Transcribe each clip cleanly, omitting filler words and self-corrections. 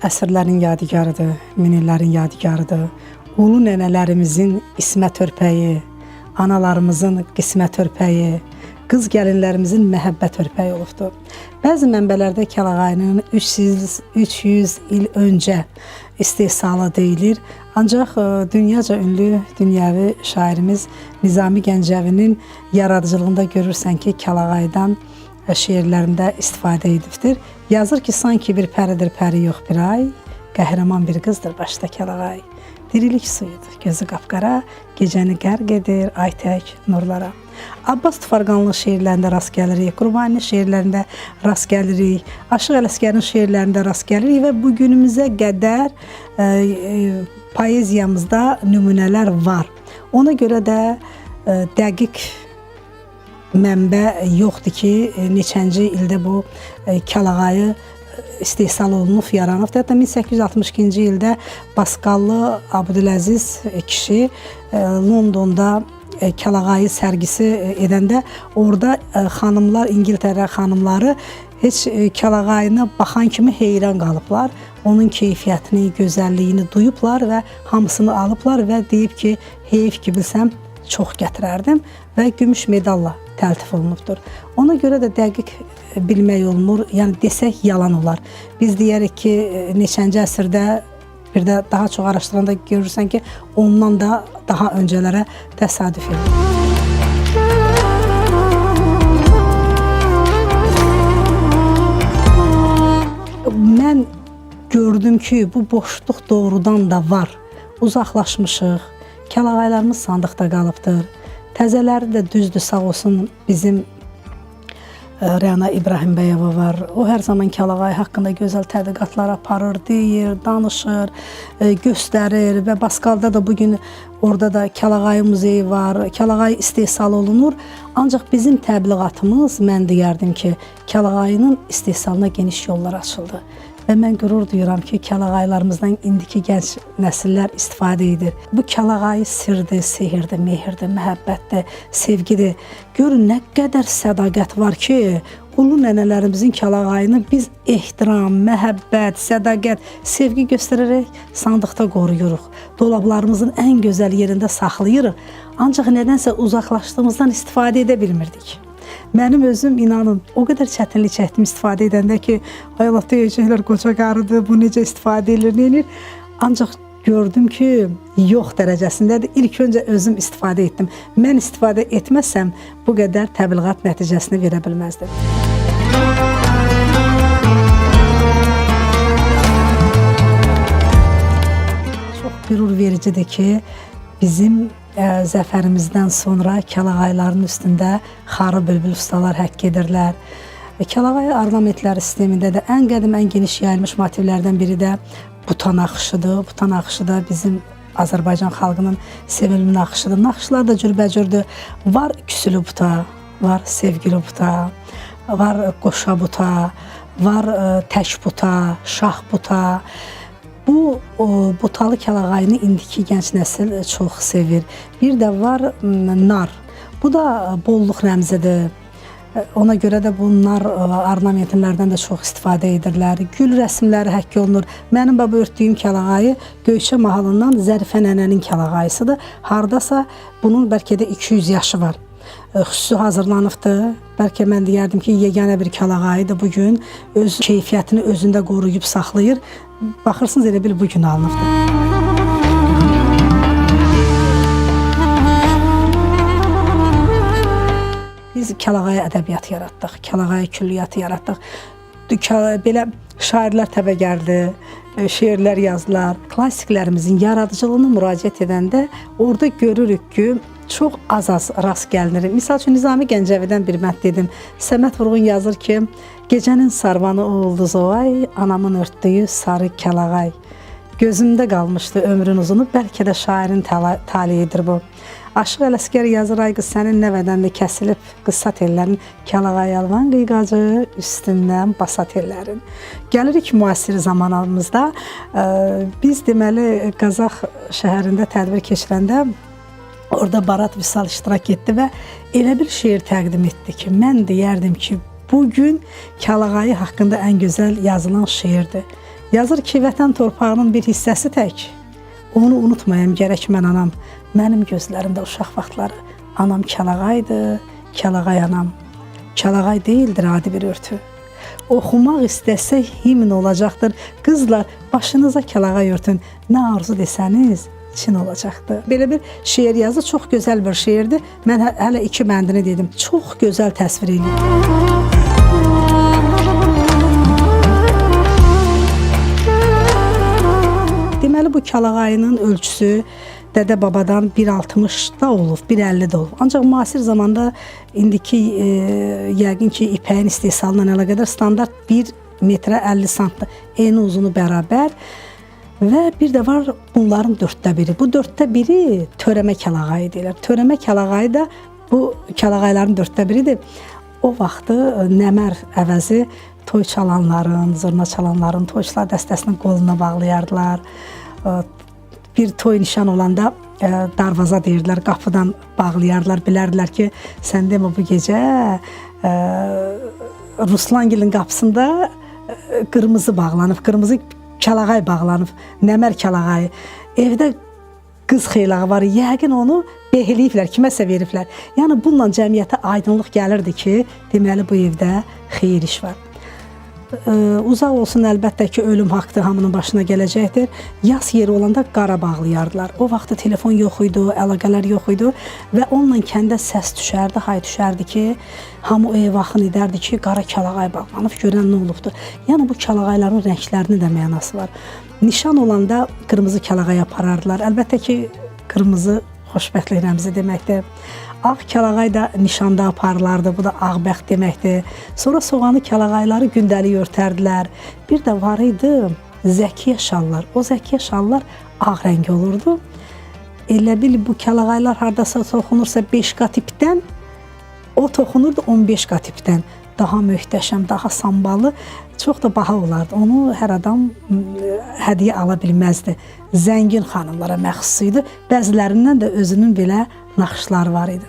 Əsrlərin yadigarıdır, min illərin yadigarıdır. Ulu nənələrimizin ismət örpəyi, analarımızın qismət örpəyi, qız gəlinlərimizin məhəbbət örpəyi olubdur. Bəzi mənbələrdə kəlağayının 300 il öncə istehsalı deyilir. Ancaq dünyaca ünlü dünyəvi şairimiz Nizami Gəncəvinin yaradıcılığında görürsən ki, kəlağaydan şeirlərində istifadə edibdir. Yazır ki, sanki bir pəridir, pəri yox bir ay, qəhrəman bir qızdır başda kəlağay. Dirilik suyudur, gözü qapqara, gecəni qərq edir ay tək nurlara. Abbas Tufarqanlı şeirlərində rast gəlirik, Qurbaninin şeirlərində rast gəlirik, Aşıq Ələsgərin şeirlərində rast gəlirik və bu günümüzə qədər poeziyamızda nümunələr var. Ona görə də dəqiq mənbə yoxdur ki, neçənci ildə bu kəlağayı istehsal olunub, yaranıb. Hətta 1862-ci ildə Basqallı Abdüləziz kişi Londonda kəlağayı sərgisi edəndə orada xanımlar, İngiltərə xanımları heç kəlağayına baxan kimi heyran qalıblar. Onun keyfiyyətini, gözəlliyini duyublar və hamısını alıblar və deyib ki, heyif ki, bilsəm çox gətirərdim və gümüş medalla təltif olunubdur. Ona görə də dəqiq bilmək olmur, yəni desək yalan olar. Biz deyərik ki, neçənci əsrdə, bir də daha çox araşdıranda görürsən ki, ondan da daha öncələrə təsadüf edir. Mən gördüm ki, bu boşluq doğrudan da var. Uzaqlaşmışıq, kəlağaylarımız sandıqda qalıbdır. Təzələri də düzdür, sağ olsun bizim Rəna İbrahimbəyova var. O hər zaman kəlağay haqqında gözəl tədqiqatlar aparır, deyir, danışır, göstərir və Basqalda da bugün orada da kəlağayı muzeyi var, kəlağay istehsal olunur. Ancaq bizim təbliğatımız, mən deyərdim ki, kəlağayının istehsalına geniş yollar açıldı. Və mən qürur duyuram ki, kəlağaylarımızdan indiki gənc nəsillər istifadə edir. Bu kəlağayı sirdir, sehirdir, mehirdir, məhəbbətdir, sevgidir. Görün nə qədər sədaqət var ki, ulu nənələrimizin kəlağayını biz ehtiram, məhəbbət, sədaqət, sevgi göstərərək sandıqda qoruyuruq. Dolablarımızın ən gözəl yerində saxlayırıq. Ancaq nədənsə uzaqlaşdığımızdan istifadə edə bilmirdik. Mənim özüm inanın o qədər çətinlik çəkdim istifadə edəndə ki, ay Allah deyəcəklər qoca qarıdır, bu necə istifadə edilir, nə edir? Ancaq gördüm ki, yox dərəcəsindədir. İlk öncə özüm istifadə etdim. Mən istifadə etməsəm bu qədər təbliğat nəticəsini verə bilməzdim. Çox qürur vericidir ki, bizim zəfərimizdən sonra kəlağayların üstündə xarı bülbül ustalar həkk edirlər. Kəlağay ornamentləri sistemində də ən qədim, ən geniş yayılmış motivlərdən biri də buta naxışıdır. Buta naxışı da bizim Azərbaycan xalqının sevimli naxışıdır. Naxışlar da cürbəcürdür. Var küsülü buta, var sevgili buta, var qoşa buta, var tək buta, şah buta. Bu butalı kəlağayını indiki gənc nəsil çox sevir. Bir də var nar. Bu da bolluq rəmzidir. Ona görə də bunlar ornamentlərdən də çox istifadə edirlər. Gül rəsmləri həkk olunur. Mənim baba örtdüyüm kəlağayı Göyçə mahalından Zərifə nənənin kəlağayısıdır. Hardasa bunun bəlkə də 200 yaşı var. Xüsusi hazırlanıbdır. Bəlkə mən deyərdim ki, yeganə bir kəlağayıdır bu gün. Öz keyfiyyətini özündə qoruyub saxlayır. Baxırsınız elə bil bu gün alınıbdır. Biz kəlağayı ədəbiyyatı yaratdıq, kəlağayı külliyyatı yaratdıq. Belə şairlər təbəqərdi, şeirlər yazdılar. Klassiklərimizin yaradıcılığına müraciət edəndə orada görürük ki, çox az-az rast gəlinir. Misal üçün Nizami Gəncəvidən bir bənd dedim. Səməd Vurğun yazır ki, gecənin sarvanı o ulduz o ay, anamın örtdüyü sarı kəlağay. Gözümdə qalmışdı ömrün uzunu, bəlkə də şairin taleyidir bu. Aşıq Ələsgər yazır, ay qız sənin nə bədənli kəsilib qısa tellərin, kəlağay alvan qıyqacı üstündən basa tellərin. Gəlirik müasir zamanımızda. Biz deməli Qazax şəhərində tədbir keçirəndə orada Barat Vüsal iştirak etdi və elə bir şeir təqdim etdi ki, mən deyərdim ki, bugün kəlağayı haqqında ən gözəl yazılan şeirdir. Yazır ki, vətən torpağının bir hissəsi tək. Onu unutmayam gərək mən anam. Mənim gözlərimdə uşaq vaxtları anam kəlağaydı, kəlağay anam. Kəlağay deyildir adi bir örtü. Oxumaq istəsək himn olacaqdır. Qızlar, başınıza kəlağay örtün. Nə arzu desəniz, çin olacaqdır. Belə bir şeir yazdı. Çox gözəl bir şeirdir. Mən hələ iki bəndini dedim. Çox gözəl təsvir eləyir. Deməli bu kəlağayının ölçüsü dədə-babadan 1.60 da olub, 1.50 də olub. Ancaq müasir zamanda indiki yəqin ki, ipəyin istehsalına əlaqədar standart 1 metrə 50 santdır. Eni uzunu bərabər. Və bir də var bunların 1/4 biri. Bu 1/4 biri törəmə kəlağayı deyirlər. Törəmə kəlağayı da bu kəlağayların 1/4 biridir. O vaxtı nəmər əvəzi toy çalanların, zurna çalanların, toyçular dəstəsinin qoluna bağlayardılar. Bir toy nişan olanda darvaza deyirdilər, qapıdan bağlayardılar. Bilərdilər ki, sən demə bu gecə Ruslangilin qapısında qırmızı bağlanıb, qırmızı kəlağay bağlanıb, nəmər kəlağayı. Evdə qız xeylağı var, yəqin onu behləyiblər, kiməsə veriblər. Yəni bununla cəmiyyətə aydınlıq gəlirdi ki, deməli bu evdə xeyir iş var. Uzaq olsun əlbəttə ki, ölüm haqqdır, hamının başına gələcəkdir. Yas yeri olanda qara bağlayardılar. O vaxtı telefon yox idi, əlaqələr yox idi və onunla kəndə səs düşərdi, hay düşərdi ki, hamı o evə axın edərdi ki, qara kəlağay bağlanıb, görən nə olubdur. Yəni bu kəlağayların rənglərinin də mənası var. Nişan olanda qırmızı kəlağay aparardılar. Əlbəttə ki, qırmızı xoşbəxtlik rəmzi deməkdir. Ağ kəlağay da nişanda aparılardı. Bu da ağ bəxt deməkdir. Sonra soğanı kəlağayları gündəlik örtərdilər. Bir də var idi zəkiyə şallar. O zəkiyə şallar ağ rəng olurdu. Elə bil bu kəlağaylar hardasa toxunursa 5 qat ipdən, o toxunurdu 15 qat ipdən. Daha möhtəşəm, daha sambalı, çox da baha olardı. Onu hər adam hədiyyə ala bilməzdi. Zəngin xanımlara məxsus idi. Bəzilərindən də özünün belə naxışları var idi.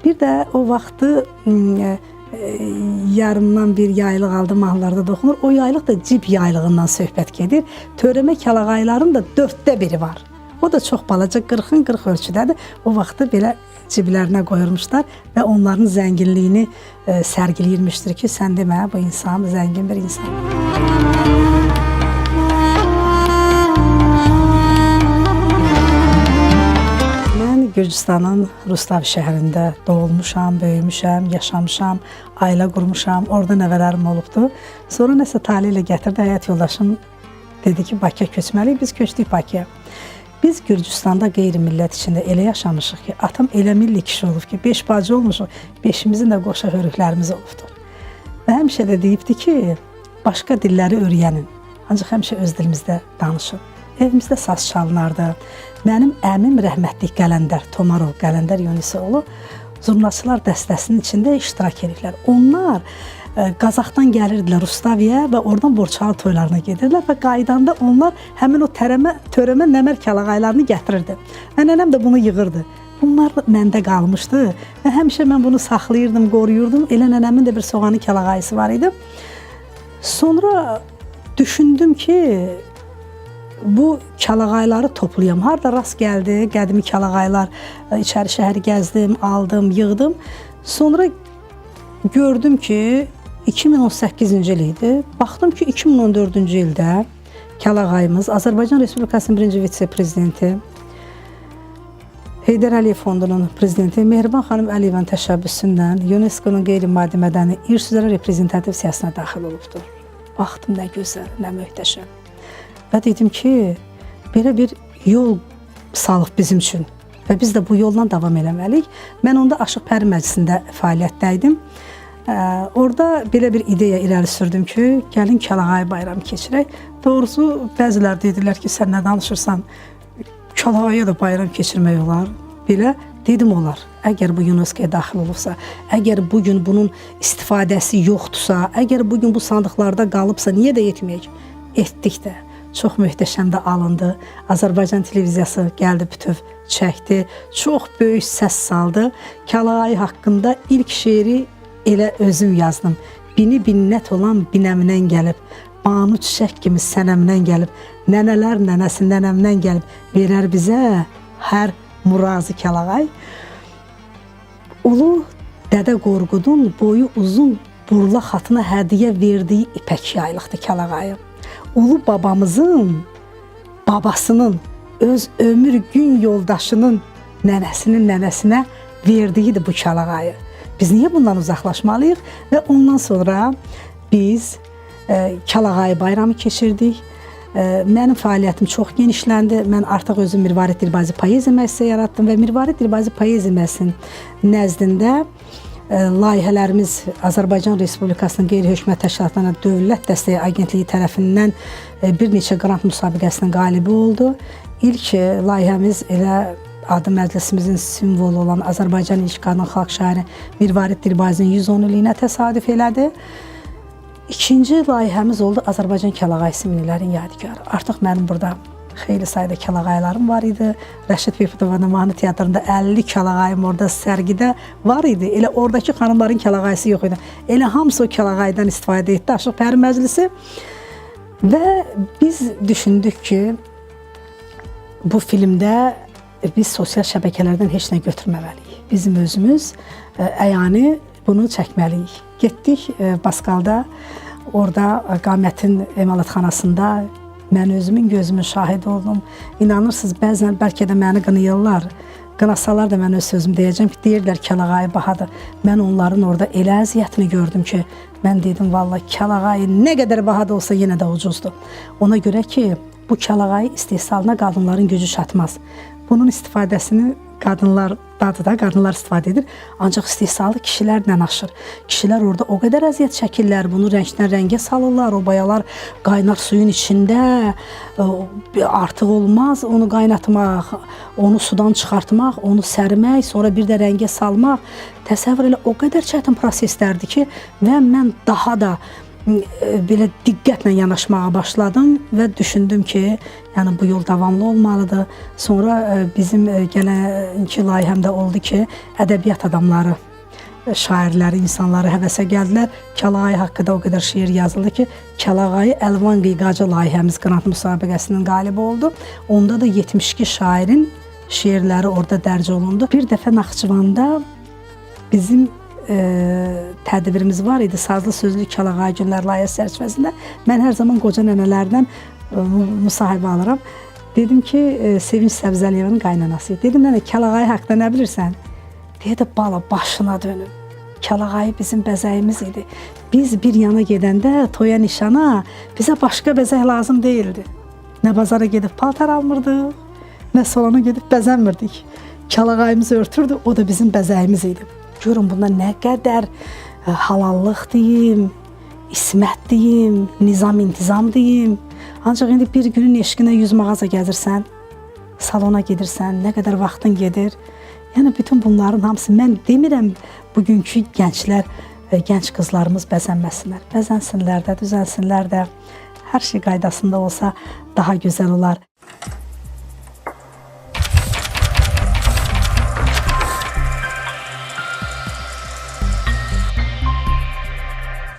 Bir də o vaxtı yarımdan bir yaylıq aldı, mahnılarda da oxunur. O yaylıq da cib yaylığından söhbət gedir. Törəmə kəlağayların da 1/4 biri var. O da çox balaca, 40-ın 40 ölçüdədir. O vaxtı belə ciblərinə qoyurmuşlar və onların zənginliyini sərgiləyirmişdir ki, sən demə bu insan zəngin bir insan. Mən Gürcüstanın Rustav şəhərində doğulmuşam, böyümüşəm, yaşamışam, ailə qurmuşam. Orada nəvələrim olubdu. Sonra nəsə tale ilə gətirdi, həyat yoldaşım dedi ki, Bakıya köçməliyik. Biz köçdük Bakıya. Biz Gürcüstanda qeyri-millət içində elə yaşamışıq ki, atam elə milli kişi olub ki, 5 bacı olmuşuq, 5-imizin də qoşa hörüklərimiz olubdur. Və həmişə də deyibdi ki, başqa dilləri öyrənin, ancaq həmişə öz dilimizdə danışın. Evimizdə saz çalınardı. Mənim əmim rəhmətlik Qələndər, Tomarov Qələndər Yunisoğlu zurnaçılar dəstəsinin içində iştirak edirlər. Onlar Qazaxdan gəlirdilər Rustaviyə və oradan Borçalı toylarına gedirdilər və qayıdanda onlar həmin o törəmə nəmər kəlağaylarını gətirirdi. Və nənəm də bunu yığırdı. Bunlar məndə qalmışdı və həmişə mən bunu saxlayırdım, qoruyurdum. Elə nənəmin də bir soğanı kəlağayısı var idi. Sonra düşündüm ki, bu kəlağayları toplayam. Harda rast gəldi, qədimi kəlağaylar, içəri şəhəri gəzdim, aldım, yığdım. Sonra gördüm ki, 2018-ci il idi. Baxdım ki, 2014-cü ildə kəlağayımız Azərbaycan Respublikasının birinci vitse-prezidenti, Heydər Əliyev Fondunun prezidenti Mehriban xanım Əliyevanın təşəbbüsündən UNESCO-nun qeyri-maddi mədəni irs üzrə reprezentativ siyahısına daxil olubdur. Baxdım nə gözəl, nə möhtəşəm. Və dedim ki, belə bir yol salıb bizim üçün və biz də bu yolla davam eləməliyik. Mən onda Aşıq Pəri Məclisində fəaliyyətdə idim. Orada belə bir ideya irəli sürdüm ki, gəlin Kəlağay bayramı keçirək. Doğrusu bəzilər dedilər ki, sən nə danışırsan? Kəlağaya da bayram keçirmək olar. Belə dedim olar. Əgər bu UNESCO-ya daxil olubsa, əgər bu gün bunun istifadəsi yoxdursa, əgər bu gün bu sandıqlarda qalıbsa, niyə də etməyək? Etdik də. Çox möhtəşəm də alındı. Azərbaycan televiziyası gəldi, bütöv çəkdi. Çox böyük səs saldı. Kəlağayı haqqında ilk şeiri elə özüm yazdım. Bini binnət olan binəmdən gəlib. Banu çiçək kimi sənəmdən gəlib, nənələr nənəsi nənəmdən gəlib verər bizə hər murazı Kəlağay. Ulu Dədə Qorqudun boyu uzun Burla xatına hədiyyə verdiyi ipək yaylıqdır Kəlağayı. Ulu babamızın babasının öz ömür gün yoldaşının nənəsinin nənəsinə verdiyidir bu Kəlağayı. Biz niyə bundan uzaqlaşmalıyıq? Və ondan sonra biz Kəlağayı bayramı keçirdik. Mənim fəaliyyətim çox genişləndi. Mən artıq özüm Mirvarid Dilbazi Poeziya Müəssisəsi yaratdım və Mirvarid Dilbazi Poeziya Müəssisəsinin nəzdində layihələrimiz Azərbaycan Respublikasının qeyri-hökumət təşkilatlarına Dövlət Dəstəyi Agentliyi tərəfindən bir neçə qrant müsabiqəsinin qalibi oldu. İlk layihəmiz elə adı məclisimizin simvolu olan Azərbaycan ilk qadın xalq şairi Mirvarid Dilbazinin 110 illiyinə təsadüf elədi. İkinci layihəmiz oldu Azərbaycan Kəlağay Siminilərin yadigarı. Artıq mənim burada xeyli sayda kəlağaylarım var idi. Rəşid Beyputovanın mahnı teatrında 50 kəlağayım orada sərgidə var idi. Elə oradakı xanımların kəlağayısı yox idi. Elə hamısı o kəlağaydan istifadə etdi Aşıq Pəri Məclisi. Və biz düşündük ki, bu filmdə biz sosial şəbəkələrdən heç nə götürməməliyik. Bizim özümüz əyani bunu çəkməliyik. Getdik Baskalda, orada Qamətin emalatxanasında mən özümün gözümün şahidi oldum. İnanırsınız, bəzən bəlkə də məni qınayırlar. Qınasalar da mən öz sözümü deyəcəm ki, deyirlər Kəlağayı bahadır. Mən onların orada elə əziyyətini gördüm ki, mən dedim vallah Kəlağayı nə qədər baha da olsa yenə də ucuzdur. Ona görə ki, bu Kəlağayı istehsalına qadınların gücü çatmaz. Bunun istifadəsini qadınlardadır da, qadınlar istifadə edir. Ancaq istehsalı kişilərlə aşır. Kişilər orada o qədər əziyyət çəkirlər, bunu rəngdən rəngə salırlar, o bayalar qaynar suyun içində, artıq olmaz onu qaynatmaq, onu sudan çıxartmaq, onu sərmək, sonra bir də rəngə salmaq. Təsəvvür elə o qədər çətin proseslərdir ki, və mən daha da belə diqqətlə yanaşmağa başladım və düşündüm ki, yəni bu yol davamlı olmalıdır. Sonra bizim gələnki layihəmdə oldu ki, ədəbiyyat adamları, şairləri, insanları həvəsə gəldilər. Kəlağayı haqqında o qədər şeir yazıldı ki, Kəlağayı Əlvan Qıyqacı layihəmiz qrant müsabiqəsinin qalibi oldu. Onda da 72 şairin şeirləri orada dərc olundu. Bir dəfə Naxçıvanda bizim tədbirimiz var idi. Sazlı sözlü Kəlağayı günlər layihəsi çərçivəsində mən hər zaman qoca nənələrdən müsahibə alıram. Dedim ki, Sevinç Səbzəliyevanın qaynanası. Dedim, nənə, Kəlağayı haqqında nə bilirsən? Dedi, bala, başına dönüm. Kəlağayı bizim bəzəyimiz idi. Biz bir yana gedəndə, toya, nişana bizə başqa bəzək lazım deyildi. Nə bazara gedib paltar almırdıq, nə salona gedib bəzənmirdik. Kəlağayımızı örtürdü, o da bizim bəzəyimiz idi. Görün bunda nə qədər halallıq deyim, ismət deyim, nizam intizam deyim. Ancaq indi bir günün eşqinə 100 mağaza gəzirsən, salona gedirsən, nə qədər vaxtın gedir. Yəni bütün bunların hamısı, mən demirəm bugünkü gənclər, gənc qızlarımız bəzənməsinlər. Bəzənsinlər də, düzənsinlər də. Hər şey qaydasında olsa daha gözəl olar.